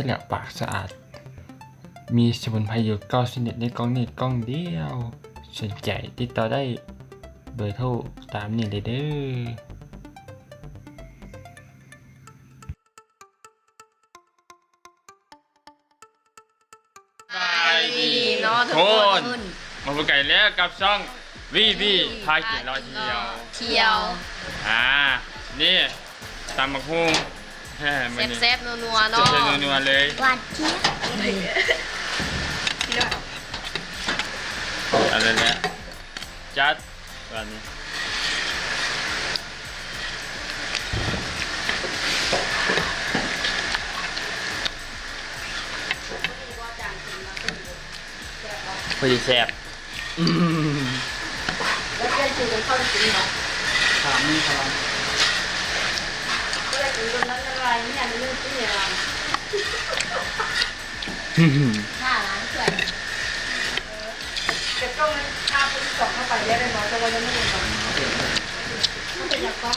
ແລະ ປາກສະອາດ. ມີສະໝຸນໄພຢູ່ເກົ້າຊະນິດໃນກ່ອງນີ້ກ່ອງດຽວ. ສົນໃຈຕິດຕໍ່ໄດ້ ເບີໂທຕາມນີ້ເລີຍເດີ. ສະບາຍດີເນາະທຸກຄົນ ມາພົບກັນອີກແລ້ວກັບຊ່ອງ ວີວີ ພາກິນເລາະທ່ຽວ ທ່ຽວ. ອ່າ ນີ້ ຕຳບັກຫຸ່ງ ແຊບໆ ນົວໆ ເນາະ ແຊບໆ ນົວໆ ເລີຍ ຫວານຈຽບ. ເອົາແລ້ວແຫຼະ ຈັດບາດນີ້. ພໍດີແຊບ. ອືມ ແລ້ວປ່ຽນສູດຂອງເຂົາໄດ້ກິນບໍ່? ຖາມມີພະລັງ ບໍ່ໄດ້ກິນໂດນນັ້ນລະລາຍເມຍນີ້ເປັນຫຍັງ? ຂ້າລ້າງຖ້ວຍ ເອີ ແຕ່ຕ້ອງພາຄົນສອງເຂົ້າໄປໄດ້ແມ່ນບໍ່? ແຕ່ວ່າຍັງບໍ່ເຫັນບໍ່? ມັນເປັນຫຍັງກະ?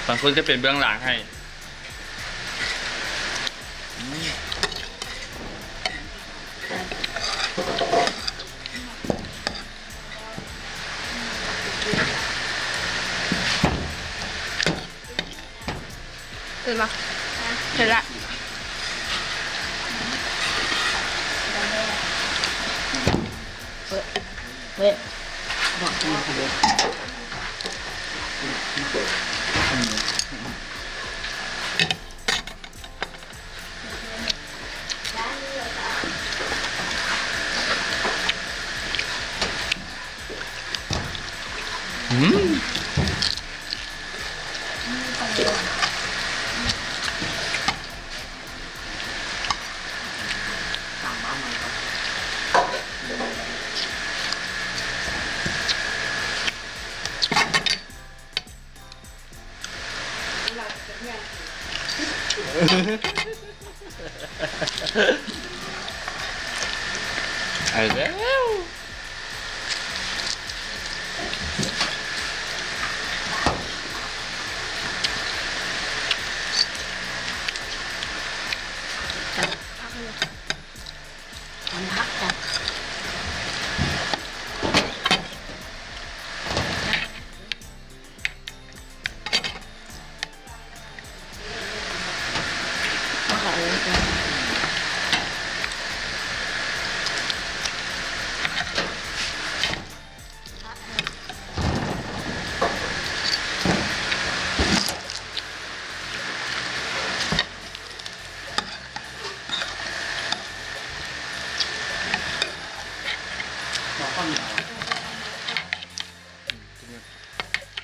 ບາງຄົນກໍເປັນເບື້ອງຫຼັງໃຫ້. ເຫັນບໍ່? ເຫັນລະ. ເອີ ເອີ ດອກນີ້ ອືມ. ໄປແລ້ວ. ຕຳຜັກເລີຍ ຕຳຜັກຈ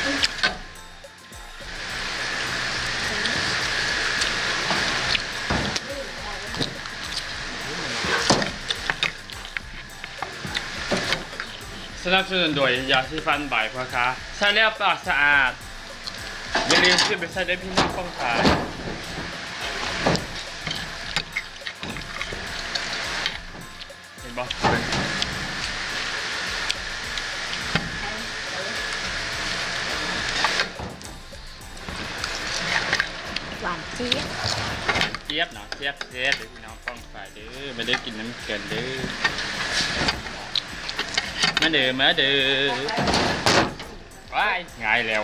້ະ. ສະໜັບສະໜູນໂດຍຢາສີຟັນບາຍພໍ່ຄ້າ ໃຊ້ແລ້ວປາກສະອາດ. ຢ່າລືມຊື້ໄປໃຊ້ເດີພີ່ນ້ອງປ້ອງປາຍ. ເຫັນບໍ່? ຫວານຈຽບ ຫວານຈຽບເນາະ ແຊບໆ ເດີພີ່ນ້ອງປ້ອງປາຍເດີ ມາເດີກິນນຳກັນເດີ ມາເດີ ມາເດີ. ວ້າຍ ຫງາຍແລ້ວ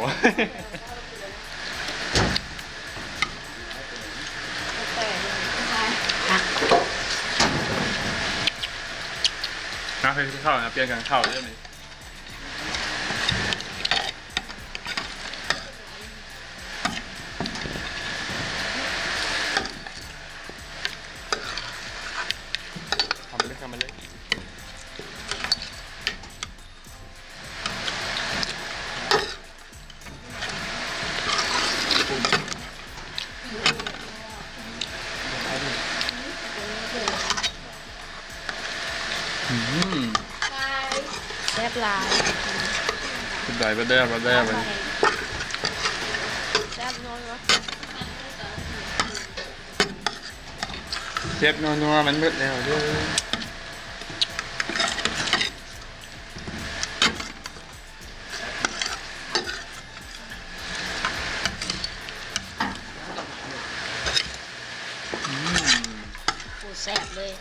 ມາເພິ່ນກິນເຂົ້ານະ ປ່ຽນກັນເຂົ້າເດີ້ນີ້. ເຂົ້າມາເລີຍ ເຂົ້າມາເລີຍ. ອືມ ແຊບຫຼາຍ ແຊບຫຼາຍ ບໍ່ໄດ້ ບໍ່ໄດ້ ບໍ່ໄດ້. ແຊບນົວໆ ມັນໝົດແລ້ວເດີ. ອືມ ໂອ້ ແຊບເລີຍ.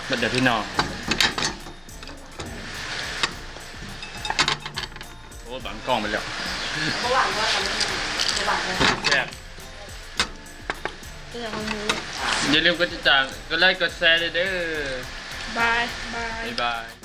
ເບິດແລ້ວພີ່ນ້ອງ. ໂອ້ ບັງກ້ອງໄປແລ້ວ. ບໍ່ຫວັງວ່າທຳ ບໍ່ຫວັງເລີຍ. ແຊບ. ເປັນຫຍັງຂອງໝູ? ຢ່າລືມກົດຕິດຕາມ ກົດໄລ ກົດແຊເດີ. ບາຍ ບາຍ ບາຍບາຍ.